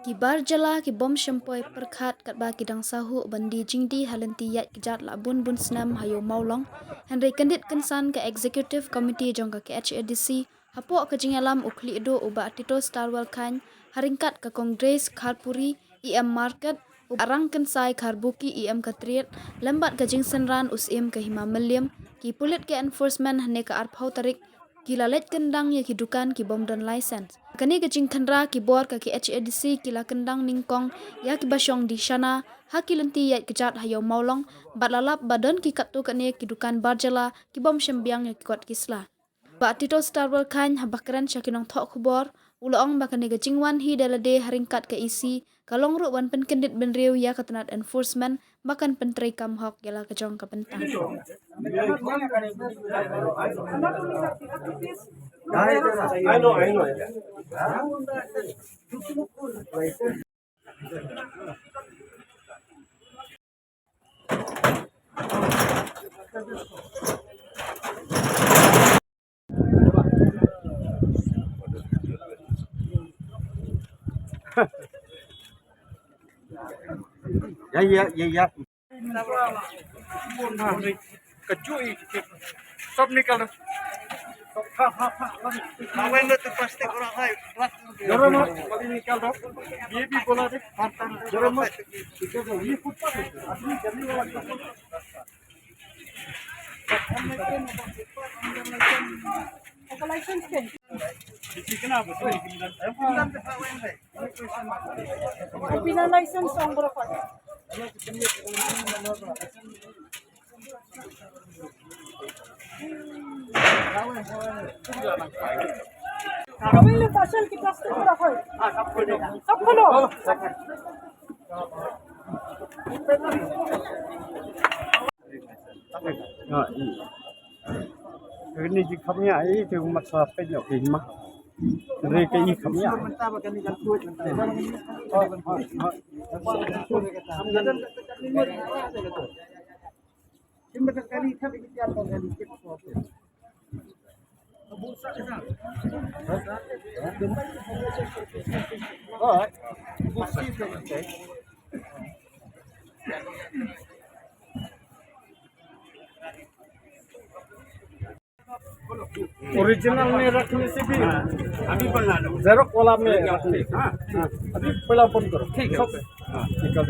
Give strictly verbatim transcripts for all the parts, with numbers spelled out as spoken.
Ki bar jylla ki bym shym poi pyrkhat katba ki dang sahuh ban die jingdie ha lynti ïaid kjat la bun bun snem ha Ïew Mawlong. Hynrei kyndit kynsan ka Executive Committee jong ka K H A D C, hapoh ka jingïalam u khlieh duh u Bah Tito Starwell Chyne, ha ryngkat ka Kong Grace Kharpuri, E M Market, u Bah Rangkynsai Kharbuki, E M Khatriat, lem bad ka jingsynran u Syiem ka Hima Mylliem, ki pulit ka enforcement ha kane ka arphew tarik, ki la leit kyndang ïa ki dukan ki bym don license. Kane ka jingkhynra ki bor ka K H A D C ki la kyndang nyngkong ïa kiba shong die shana ha ki lynti ïaid kjat ha Ïew Mawlong, bad la lap ba don ki katto katne ki dukan bar jylla ki bym shym biang ïa ki kot ki sla. Bah Tito Starwell Chyne haba kren sha ki nongthoh khubor, u la ong ba kane ka jingwan hi da lade ha ryngkat ka E C, ka long ruh ban pynkyndit bynriew ïa ka tnat enforcement ba kan pyntreikam hok ïa la ka jong ka bynta. Bina license ong bro. Kami le pasal kita setengah hoi. Sab kholo. Ni ji kham ïa i tu mat sa pe nyok i ma. Re ke i kham ïa. ओरिजिनल में रखने से भी, अभी बनवा लो। जेरोक्स वाला में रखने से। हाँ। हाँ, अभी पहला बंद करो। ठीक है। ओके। हाँ, ठीक है।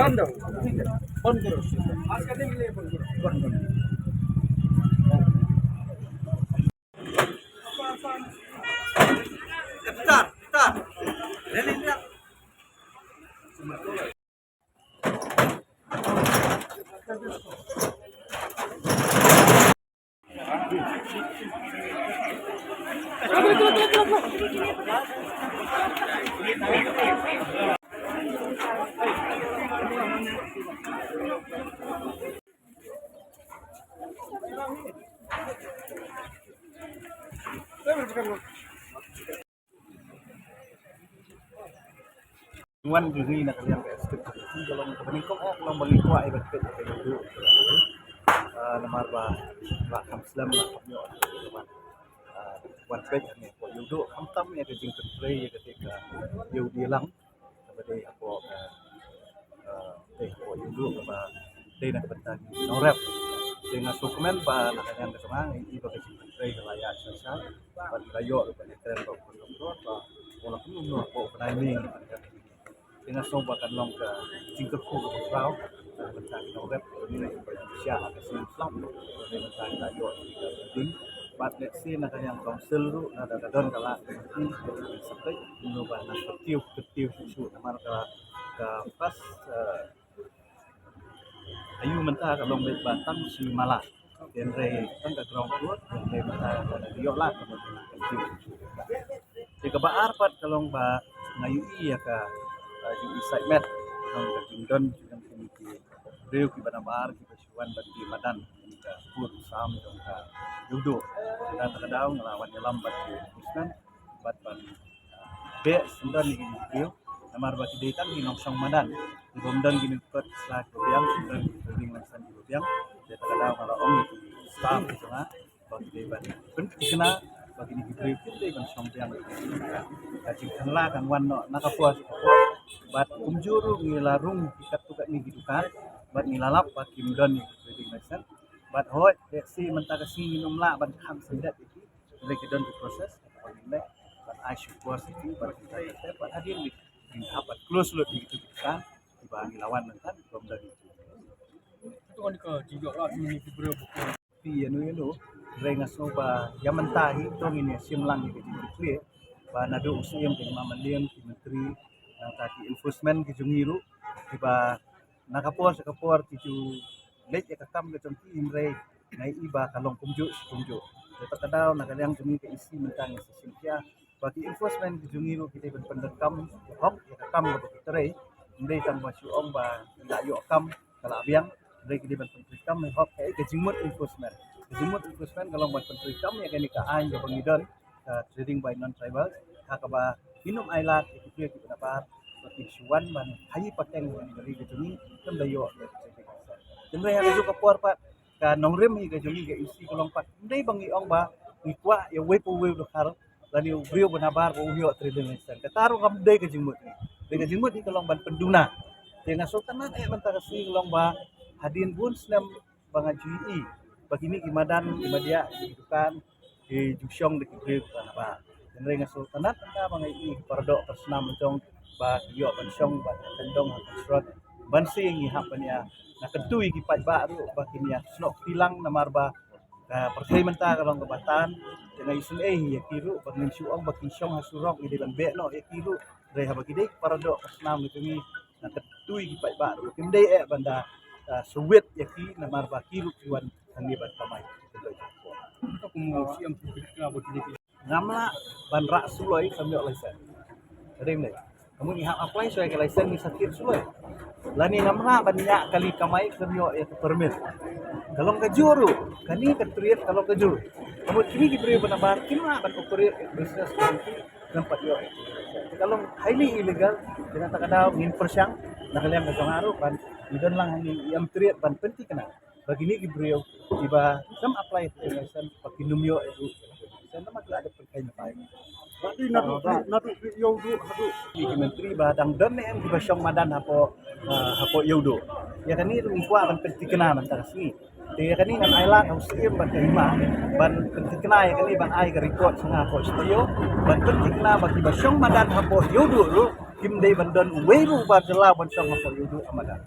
बंद करो। ठीक है। बंद करो। आज का दिन के लिए बंद करो। बंद करो। इफ्तार, इफ्तार। ले लीजिए आप। Wan jong ngi na ka liang ka executive committee ka long kaba nyngkong eh ka long ba ngi kwah ïa ka peit ïa ka ïewduh. Ah, namar ba la kham slem la kham ïoh wan, ah, wan peit ïa ka ïewduh khamtam ïa ka jingpyntrei ïa kata ka ïewduh lang. Kaba dei hapoh ka, ah, dei hapoh ïewduh kaba dei na ka bynta ki nongrep. Te nga sngewkmen ba na ka liang ka jong nga ngi i ba ka jingpyntrei ka la ïaid shisha. Bad ngi la ïoh ruh ka ïathuh ba u Kong Doctor ba u la kumno kumno ba u bnai May. Te nga sngew ba kan long ka jingkyrkhu kaba khraw na ka bynta ki nongrep ba ngi la ïoh ba ïa shisha ha ka sien slap. Ba ngi la ïoh ka building. Bad let's say na ka liang council ruh lada ka don ka lad ka building ka building separate. Kumno ba nang kyrtiew kyrtiew shuh shuh namar ka, ka first, eh, aïu mynta ka long beit ba tang shi mala. Hynrei tang ka ground floor, hynrei mynta ka la ïoh lad ka mynta ka jing. Te kaba ar pat ka long ba nga ïohi ïa ka, ka ïohi site met, ka long ka jingdon jong kine ki briew kiba nabar kiba shu wan ban die madan ïa ka kur sam jong ka ïewduh. Kata ka daw nga la wan ïalam bad ki businessman bad ban beh syndon ïa kine ki briew. Namar ba ki dei tang ki nongshong madan. Ki bym don kine ki kot sla kiba biang, ki don ki building langsang kiba biang. Te kata ka daw nga la ong ïa ki staff ki jong nga ba ki dei ban pynthikna Ba kine ki briew kim dei ban shong biang. Ka jingkhanla kan wan noh na ka por sha ka por. Bad kumjuh ruh ngi la rung ki katto katne ki dukan bad ngi la lap ba kim don ïa ki trading license. Bad hooid, lehse mynta ka sngi ngim lah ban khang syndet ïa ki. Hynrei ki don ki process kaba ngin leh ban ai shukor sha ki bad ki, bad hadien ngin hap ban close lut ïa ki dukan kiba ngi la wan mynta, bym don ïa ki. Pi ïano ïano, hynrei nga sngew ba ïa mynta hi to ngin ïa shim lang ïa ka jingkitkhlieh ba naduh u Syiem, ka Hima Mylliem, ki myntri, nangta ki enforcement ki jong ngi ruh, kiba na ka por sha ka por ki ju leit ïa ka kam ka jong ki, hynrei nga ïohi ba ka long kumjuh shi kumjuh. Te kata ka daw na ka liang jong ngi ka E C mynta ngi sa shim khia ba ki enforcement ki jong ngi ruh ki dei ban pyndonkam hok ïa ka kam kaba ki trei. Ym dei tang ba shu ong ba la ïoh kam ka la biang, hynrei ki dei ban pyntreikam hok ïa ka jingmut enforcement. Ka jingmut enforcement ka long ban pyntreikam ïa kane ka aiñ kaba ngi don, ka trading by non-tribal, ha kaba ngin ym ailad ïa ki briew kiba nabar ba ki shu wan ban haei pateng ïa ka ri ka jong ngi, khlem da ïoh ïa ka trading license. Hynrei ha kajuh ka por pat ka nongrim hi ka jong ngi ka E C ka long pat, ym dei ba ngi ong ba ngi kwah ïa uwei pa uwei u dkhar lane u briew ba nabar ba u ïoh trading license. Kata ruh kam dei ka jingmut ngi. Dei ka jingmut ngi ka long ban pynduna. Te nga sngewtynnat eh mynta ka sngi ka long ba hadien bun snem ba nga ju ïohi ba kine ki madan, ki madiah, ki dukan ki ju shong da ki briew kiba nabar. Hynrei nga sngewtynnat mynta ba nga ïohi ki paradoh parsnam la jong ba ki ïoh ban shong bad kyndong ha construct ban sdang ngi hap ban ïa, nga kyntu ïa ki paidbah ruh ba kin ïa snoh kti lang namar ba ka pyrthei mynta ka long kaba tan. Te nga isynei ïa ki ruh ba ngin shu ong ba ki shong ha surok ngi dei ban beh noh ïa ki ruh. Hynrei haba ki dei ki paradoh parsnam la jong ngi, nga kyntu ïa ki paidbah ruh kim dei eh ban da, ah, shu wit ïa ki namar ba ki ruh ki wan hangne ban kamai. Ngam lah ban rah suloi khlem ïoh license. Ka dei mynne. Ka mut ngi hap apply shuwa ïa ka license ngi sa thied suloi. Lane ngam lah ban ñiah kali kamai khlem ïoh ïa ka permit. Ka long kajuh ruh, kane ka trade ka long kajuh. Ka mut kine ki briew ba nabar kim lah ban operate business khlem pat ïoh. Ka long highly illegal. Te na kata ka daw ngin pyrshang na ka liang ka jong nga ruh ban ngi don lang hangne ïa trade ban pynthikna ba kine ki briew kiba ym apply ïa ka license ba kin ym ïoh ïa ka license, namar ki la dep pynkheiñ na bai. Ba dei naduh, naduh Ïewduh haduh. Ki, ki myntri ba dang don ne em kiba shong madan hapoh, ah, hapoh Ïewduh. Ïa kane ruh ngi kwah ban pynthikna mynta ka sngi. Te ïa kane ngan ailad ha u Syiem bad ka Hima ban pynthikna ïa kane, ban ai ka report sha nga hapoh studio ban pynthikna ba kiba shong madan hapoh Ïewduh ruh kim dei ban don uwei ruh uba jylla ban shong hapoh Ïewduh ha madan.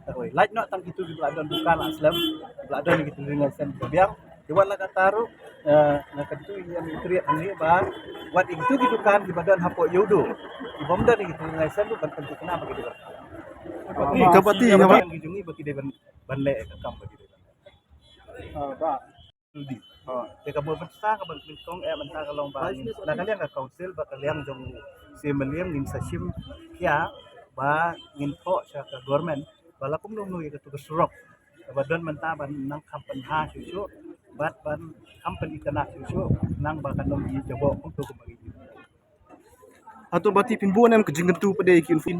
Tangwei lait noh tang kito kiba la don dukan la slem, kiba la don kito ring sen kiba biang. Te wat la katta ruh, eh, nga kyntu ïa u myntri hangne ba wat ïa kito ki dukan kiba don hapoh Ïewduh, kibym don kito ring sen ruh ban pynthikna ba ki dei ban, ka party, ka party ki jong ngi ba ki dei ban, ban leh ka kam ba ki dei ban. Ah, ba. Te ka mut mynta kaba nyngkong eh mynta ka long ba na ka liang ka council bad ka liang jong u Syiem Mylliem ngin sa shim khia ba ngin thoh sha ka government ba la kumno kumno ïa katu ka surok kaba don mynta ban nang kham pynha shuh shuh bad ban kham pynitynnad shuh shuh nang ba kan ym ïa jaboh kumtu kumba ngi. Hato ba ti pynbun em ka jingkyntu pat de ki infin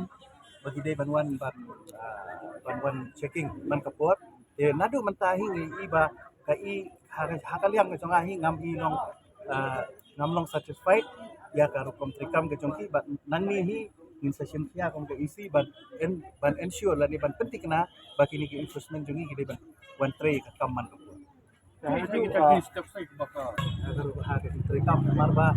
ba ki dei ban wan ban, ah, ban wan checking man ka por. Te naduh mynta hi ngi i ba ka i ha, ha ka liang ka jong nga hi ngam i long, ah, ngam long satisfied ïa ka rukom treikam ka jong ki, bad nangne hi ngin sa shim khia kum ka E C ban en, ban ensure lane ban pynthikna ba kine ki enforcement jong ngi ki dei ban wan trei ka kam man ka por. Ka rukom ha ka treikam namar ba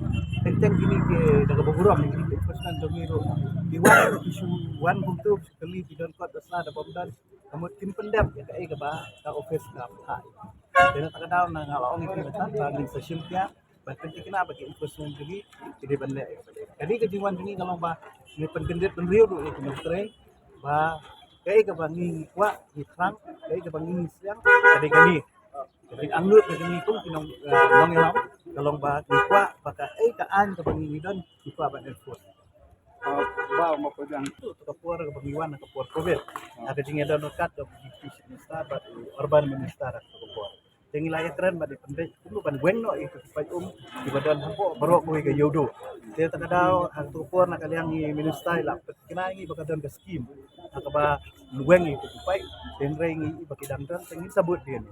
teng teng kine ki da kaba burom kine ki enforcement jong ngi ruh ki wan ki shu wan kumtu ki kylli ki don kot da sla da bym don. Ka mut kim pyndep ïa kaei kaba ka office ka phah. Te na kata ka daw na nga la ong ïa ki mynta ba ngin sa shim khia ban pynthikna ba ki enforcement jong ngi ki dei ban leh. Kane ka jingwan jong ngi ka long ba ngi pynkyndit pynriew ruh ïa ki nongtrei ba kaei kaba ngi kwah ngi thrang, kaei kaba ngi sliang ka dei kane. Ka jingangnud ka jong ngi kum ki nong, eh, nongïalam ka long ba ngi kwah ba kaei ka aiñ kaba ngi don ngi kwah ban enforce. Ah, ba ma ko jang tu ka por kaba ngi wan ka por covid. Ha ka jingïadon ryngkat ka Deputy Chief Minister bad u Urban Minister ha ka por. Te ngi la ïakren bad i pynbeit kumno ban weng noh ïa ki paid um kiba don hapoh baroh kawei ka Ïewduh. Te ta ka daw ha ka por na ka liang i Minister i la pyntikna ïa ngi ba ka don ka skim ha kaba weng ïa ki paid. Te hynrei ngi i ba ki dang don te ngin sa bud dien.